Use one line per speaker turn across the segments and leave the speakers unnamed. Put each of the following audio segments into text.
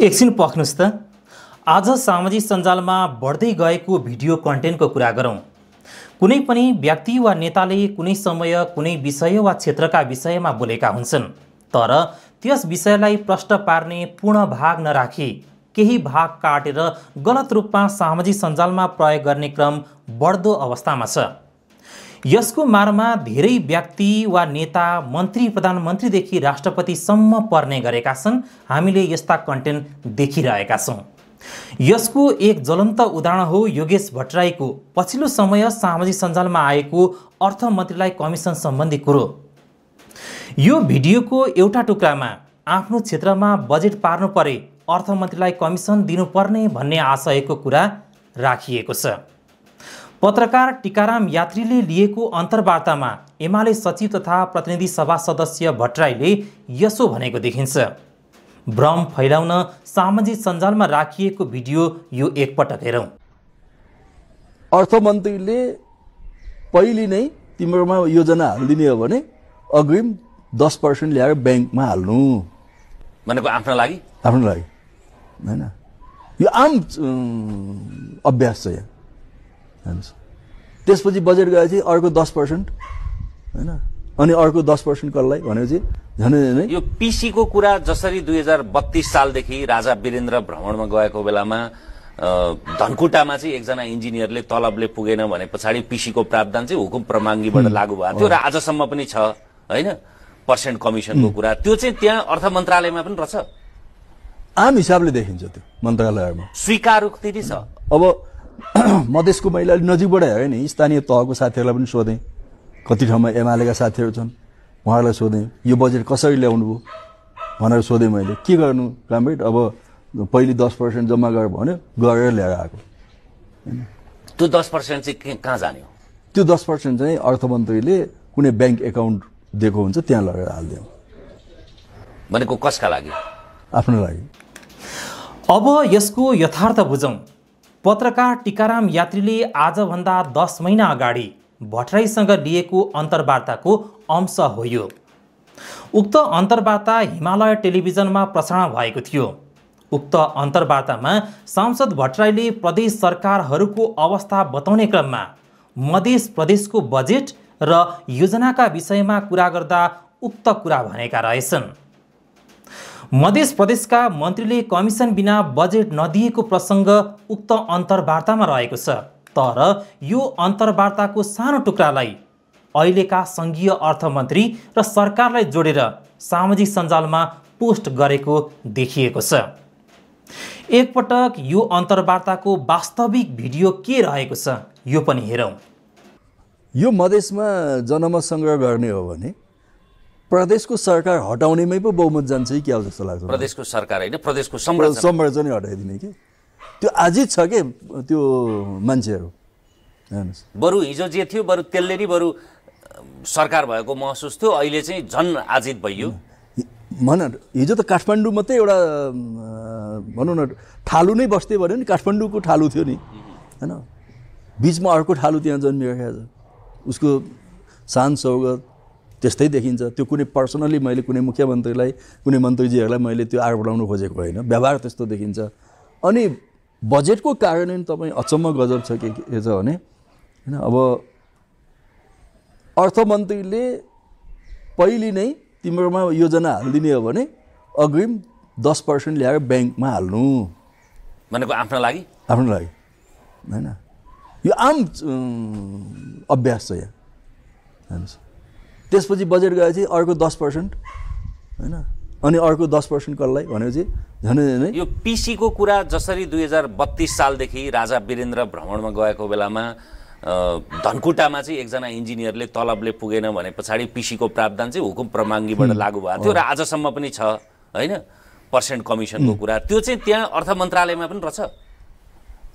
एकछिन पख्नुस् त। आज सामाजिक सञ्जालमा बढ्दै गएको भिडियो कन्टेन्टको कुरा गरौँ। कुनै पनि व्यक्ति वा नेताले कुनै समय कुनै विषय वा क्षेत्रका विषयमा बोलेका हुन्छन्, तर त्यस विषयलाई प्रश्न पार्ने पूर्ण भाग नराखी केही भाग काटेर गलत रूपमा सामाजिक सञ्जालमा प्रयोग गर्ने क्रम बढ्दो अवस्थामा छ। यसको मारमा धेरै व्यक्ति वा नेता, मन्त्री, प्रधानमन्त्रीदेखि राष्ट्रपतिसम्म पर्ने गरेका छन्। हामीले यस्ता कन्टेन्ट देखिरहेका छौँ। यसको एक ज्वलन्त उदाहरण हो योगेश भट्टराईको पछिल्लो समय सामाजिक सञ्जालमा आएको अर्थमन्त्रीलाई कमिसन सम्बन्धी कुरो। यो भिडियोको एउटा टुक्रामा आफ्नो क्षेत्रमा बजेट पार्नु परे अर्थमन्त्रीलाई कमिसन दिनुपर्ने भन्ने आशयको कुरा राखिएको छ। पत्रकार टीकाराम यात्रीले लिएको अन्तर्वार्तामा एमाले सचिव तथा प्रतिनिधि सभा सदस्य भट्टराईले यसो भनेको देखिन्छ। भ्रम फैलाउन सामाजिक सञ्जालमा राखिएको भिडियो यो एकपटक हेरौँ।
अर्थमन्त्रीले पहिले नै तिम्रोमा योजना हालिदिने हो भने अग्रिम 10% ल्याएर ब्याङ्कमा हाल्नु
भनेको आफ्नो लागि
हैन। यो आम अभ्यास छ यहाँ। त्यसपछि बजेट गएपछि अर्को 10% हैन, अनि अर्को 10% कसलाई भनेपछि झनै
यो पीसीको कुरा जसरी 2032 सालदेखि राजा वीरेन्द्र भ्रमणमा गएको बेलामा धनकुटामा चाहिँ एकजना इन्जिनियरले तलबले पुगेन भने पछाडि पीसीको प्रावधान चाहिँ हुकुम प्रमाङ्गीबाट लागू भएको थियो र आजसम्म पनि छ हैन, पर्सेन्ट कमिसनको कुरा। त्यो चाहिँ त्यहाँ अर्थ मन्त्रालयमा पनि रहेछ।
आम हिसाबले देखिन्छ त्यो मन्त्रालयमा
स्वीकारोक्ति छ।
अब मधेसको महिलाले नजिकबाट हेरे नि, स्थानीय तहको साथीहरूलाई पनि सोधेँ, कति ठाउँमा एमालेका साथीहरू छन्, उहाँहरूलाई सोधेँ यो बजेट कसरी ल्याउनु भयो भनेर सोधेँ मैले। के गर्नु कामरेड, अब पहिले 10% जम्मा गरेर भन्यो, गरेर ल्याएर आएको।
त्यो 10% चाहिँ कहाँ जाने हो?
त्यो 10% चाहिँ अर्थमन्त्रीले कुनै ब्याङ्क एकाउन्ट दिएको हुन्छ त्यहाँ लगेर हालिदिउँ
भनेको कसका लागि?
आफ्नो लागि।
अब यसको यथार्थ बुझौँ। पत्रकार टीकाराम यात्रीले आजभन्दा 10 महिना अगाडि भट्टराईसँग लिएको अन्तर्वार्ताको अंश हो यो। उक्त अन्तर्वार्ता हिमालय टेलिभिजनमा प्रसारण भएको थियो। उक्त अन्तर्वार्तामा सांसद भट्टराईले प्रदेश सरकारहरूको अवस्था बताउने क्रममा मध्य प्रदेशको बजेट र योजनाका विषयमा कुरा गर्दा उक्त कुरा भनेका रहेछन्। मध्य प्रदेशका मन्त्रीले कमिसन बिना बजेट नदिएको प्रसङ्ग उक्त अन्तर्वार्तामा रहेको छ। तर यो अन्तर्वार्ताको सानो टुक्रालाई अहिलेका सङ्घीय अर्थमन्त्री र सरकारलाई जोडेर सामाजिक सञ्जालमा पोस्ट गरेको देखिएको छ। एकपटक यो अन्तर्वार्ताको वास्तविक भिडियो के रहेको छ यो पनि हेरौँ।
यो मधेसमा जनमत सङ्ग्रह गर्ने हो भने प्रदेशको सरकार हटाउनेमै पो बहुमत जान्छ कि क्या जस्तो लाग्छ।
प्रदेशको सरकार होइन, प्रदेशको
संरचना हटाइदिने कि त्यो आजित छ के त्यो मान्छेहरू।
बरु हिजो जे थियो बरु त्यसले नि बरु सरकार भएको महसुस थियो, अहिले चाहिँ झन् आजित भइयो।
भन हिजो त काठमाडौँ मात्रै एउटा भनौँ न ठालु नै बस्दै भन्यो नि, काठमाडौँको ठालु थियो नि होइन, बिचमा अर्को ठालु त्यहाँ जन्मिरहेको छ। उसको शान सौगत त्यस्तै देखिन्छ। त्यो कुनै पर्सनली मैले कुनै मुख्यमन्त्रीलाई कुनै मन्त्रीजीहरूलाई मैले त्यो आरोप लगाउनु खोजेको होइन, व्यवहार त्यस्तो देखिन्छ। अनि बजेटको कार्यान्वयन तपाईँ अचम्म गजब छ के छ भने होइन, अब अर्थमन्त्रीले पहिले नै तिम्रोमा योजना हालिदिने हो भने अग्रिम 10% ल्याएर ब्याङ्कमा हाल्नु
भनेको आफ्नो लागि
होइन। यो आम अभ्यास छ यहाँ। त्यसपछि बजेट गएपछि अर्को 10% हैन, अनि अर्को 10% कसलाई भनेपछि झनै
यो पीसीको कुरा जसरी 2032 सालदेखि राजा वीरेन्द्र भ्रमणमा गएको बेलामा धनकुटामा चाहिँ एकजना इन्जिनियरले तलबले पुगेन भने पछाडि पीसीको प्रावधान चाहिँ हुकुम प्रमाङ्गीबाट लागू भएको थियो र आजसम्म पनि छ हैन, पर्सेन्ट कमिसनको कुरा। त्यो चाहिँ त्यहाँ अर्थ मन्त्रालयमा पनि रहेछ।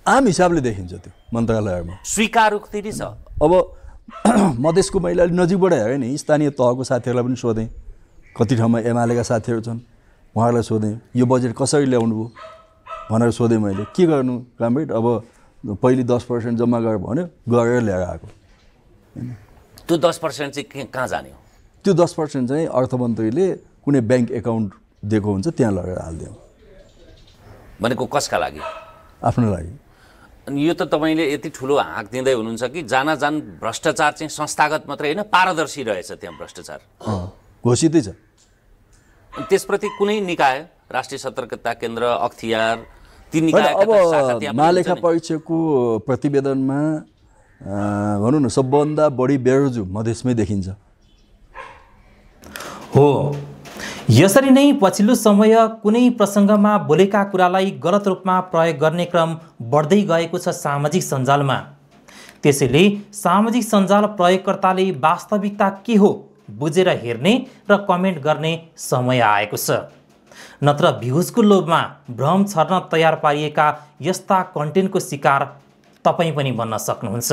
आम हिसाबले देखिन्छ त्यो मन्त्रालयमा
स्वीकारोक्ति छ।
अब मधेसको महिलाले नजिकबाट हेरे नि, स्थानीय तहको साथीहरूलाई पनि सोधेँ, कति ठाउँमा एमालेका साथीहरू छन्, उहाँहरूलाई सोधेँ यो बजेट कसरी ल्याउनु भयो भनेर सोधेँ मैले। के गर्नु कामरेड, अब पहिले 10% जम्मा गरेर भन्यो, गरेर ल्याएर आएको।
त्यो 10% चाहिँ कहाँ जाने हो?
त्यो 10% चाहिँ अर्थमन्त्रीले कुनै ब्याङ्क एकाउन्ट दिएको हुन्छ त्यहाँ लगेर हालिदिउँ
भनेको कसका लागि?
आफ्नो लागि।
अनि यो त तपाईँले यति ठुलो हाँक दिँदै हुनुहुन्छ कि जान भ्रष्टाचार चाहिँ संस्थागत मात्रै होइन पारदर्शी रहेछ त्यहाँ भ्रष्टाचार
घोषितै छ।
त्यसप्रति कुनै निकाय राष्ट्रिय सतर्कता केन्द्र अख्तियार ती निकायका
अब महालेखा परीक्षकको प्रतिवेदनमा भनौँ न सबभन्दा बढी बेरोजु मधेसमै देखिन्छ।
हो, यसरी नै पछिल्लो समय कुनै प्रसङ्गमा बोलेका कुरालाई गलत रूपमा प्रयोग गर्ने क्रम बढ्दै गएको छ सामाजिक सञ्जालमा। त्यसैले सामाजिक सञ्जाल प्रयोगकर्ताले वास्तविकता के हो बुझेर हेर्ने र कमेन्ट गर्ने समय आएको छ। नत्र भ्युजको लोभमा भ्रम छर्न तयार पारिएका यस्ता कन्टेन्टको शिकार तपाईँ पनि बन्न सक्नुहुन्छ।